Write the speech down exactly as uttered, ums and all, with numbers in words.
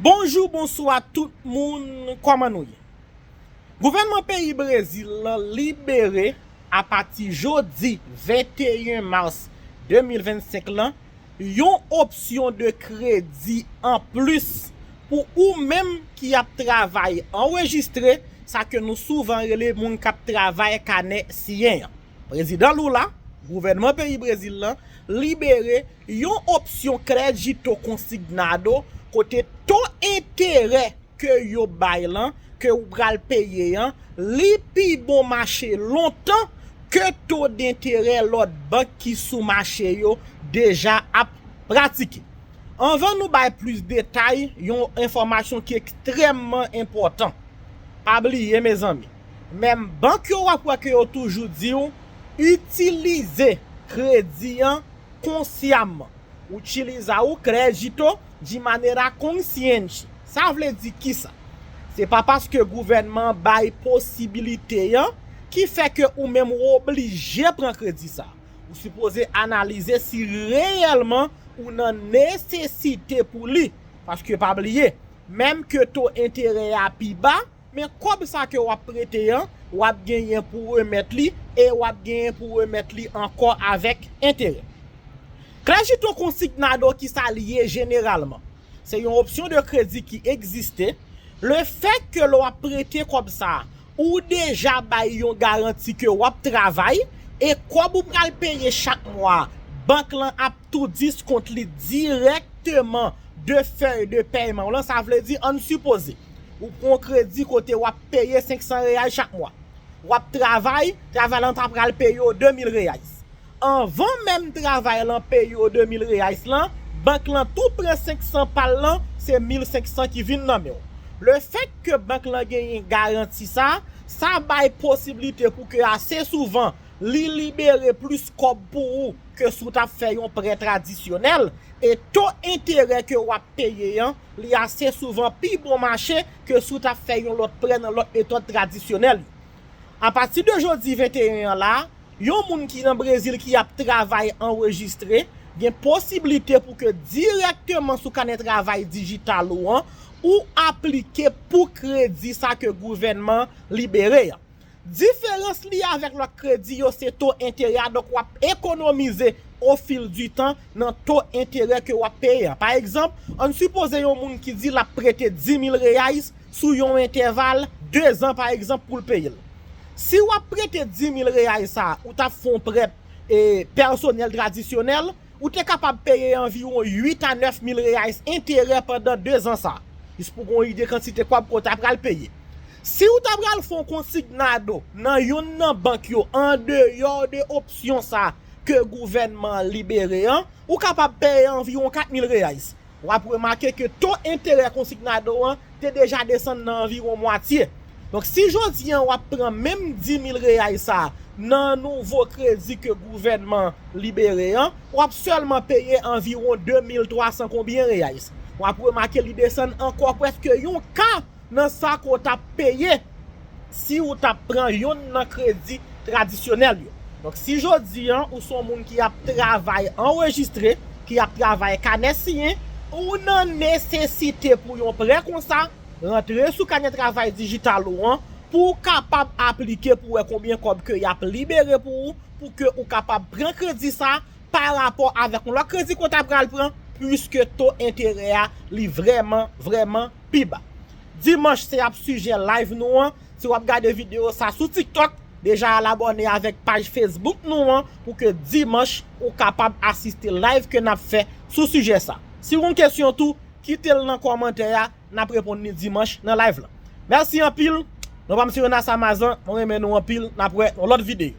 Bonjou, bonswa tout moun, kòman nou ye? Gouvènman peyi Brezil lan libere apati jodi venteyen mas de mil vennsenk lan yon opsyon de kredi anplis pou ou menm ki ap travay anrejistre, sa ke nou souvan rele moun k ap travay kanè siyen an. Prezidan Lula, gouvènman peyi Brezil lan, libere yon opsyon Crédito Consignado kote to enterè ke yo bay lan, ke ou pral peye an, li pi bon mache lontan ke to denterè lòt bank ki sou mache yo deja ap pratike. Anvan nou bay plis detay, yon enfòmasyon ki ekstrèmman enpòtan. Pa bliye, mezanmi, menm bank yo w ap wè ke yo toujou di w itilize kredi an konsyaman. Utiliza o crédito de maneira consciente. Sa vle di kisa? Se pa paske gouvènman bay posibilite an ki fè ke ou menm ou oblije pran kredi sa. Ou sipoze analize si reyèlman ou nan nesesite pou li. Paske pa bliye, menm ke to enterè a pi ba, men kòb sa ke w ap prete an, w ap genyen pou remèt li, e w ap genyen pou remèt li ankò avèk enterè. Crédito Consignado, kisa li ye jeneralman? Se yon opsyon de kredi ki egziste. Lefètke lè w ap prete kòb sa, ou deja bay yon garanti ke w ap travay, e kòb ou pral peye chak mwa, bank lan ap tou diskont li dirèkteman de fèy de pèyman w lan. Sa vle di, ann sipoze, ou pran yon kredi kote w ap peye senk san reyal chak mwa. W ap travay, travay lan ta pral peye w de mil reyal. Anvan menm travay lan peye w de mil reyal lan, bank lan tou pran senk san pa l lan, se mil senk san ki vin nan men w. Lefètke bank lan genyen garanti sa, sa bay posiblite pou ke ase souvan li libere plis kòb pou ou ke si w t ap fè yon prè tradisyonèl, e to enterè ke w ap peye an, li ase souvan pi bon mache ke si w t ap fè yon lòt prè nan lòt metòd tradisyonèl yo. Apati de jodi venteyen an la, yon moun ki nan Brezil ki ap travay anrejistre gen posiblite pou ke dirèkteman sou kanè travay dijital ou an, ou aplike pou kredi sa ke gouvènman libere an. Diferans li avèk lòt kredi yo se to enterè a, donk w ap ekonomize au fil du temps nan to enterè ke w ap peye an. Pa egzanp, ann sipoze yon moun ki di l ap prete dis mil reyal sou yon entèval de zan, pa egzanp, pou l peye l. Si w ap prete dis mil reyal sa, ou t ap fè yon prè, e, pèsonèl tradisyonèl, ou te kapab peye anviwon uit a nèf mil reyal enterè pandan de zan sa. Jis pou w gen yon ide kantite kòb ke w ta pral peye. Si w ta pral fè yon consignado nan yonn nan bank yo andeyò de opsyon sa ke gouvènman an libere an, ou kapab peye anviwon kat mil reyal. W ap remake ke to enterè consignado an te deja desann nan anviwon mwatye. Donk, si jodi an w ap pran menm dis mil reyal sa nan nouvo kredi ke gouvènman libere an, w ap sèlman peye anviwon de mil twa san konbyen reyal. W ap remake li desann ankò prèske yon ka nan sa ke w t ap peye si w t ap pran yonn nan kredi tradisyonèl yo. Donk, si jodi an ou se yon moun ki ap travay anrejistre, ki ap travay kanè siyen, ou nan nesesite pou yon prè konsa, rantre sou kanè travay dijital ou an pou w kapab aplike pou wè konbyen kòb ke y ap libere pou ou, pou ke ou kapab pran kredi sa pa rapò avèk yon lòt kredi ke w ta pral pran, piske to enterè a li vrèman, vrèman pi ba. Dimanch se ap sijè live nou an. Si w ap gade videyo sa sou TikTok, deja al abòne avèk paj Facebook nou an pou ke dimanch ou kapab asiste live ke n ap fè sou sijè sa. Si w gen kesyon tou, kite l nan kòmantè a, n ap reponn li dimanch nan live lan. Mèsi anpil. Non pa m se Jonas Amazan, mwen renmen nou anpil, n ap wè nan lòt videyo.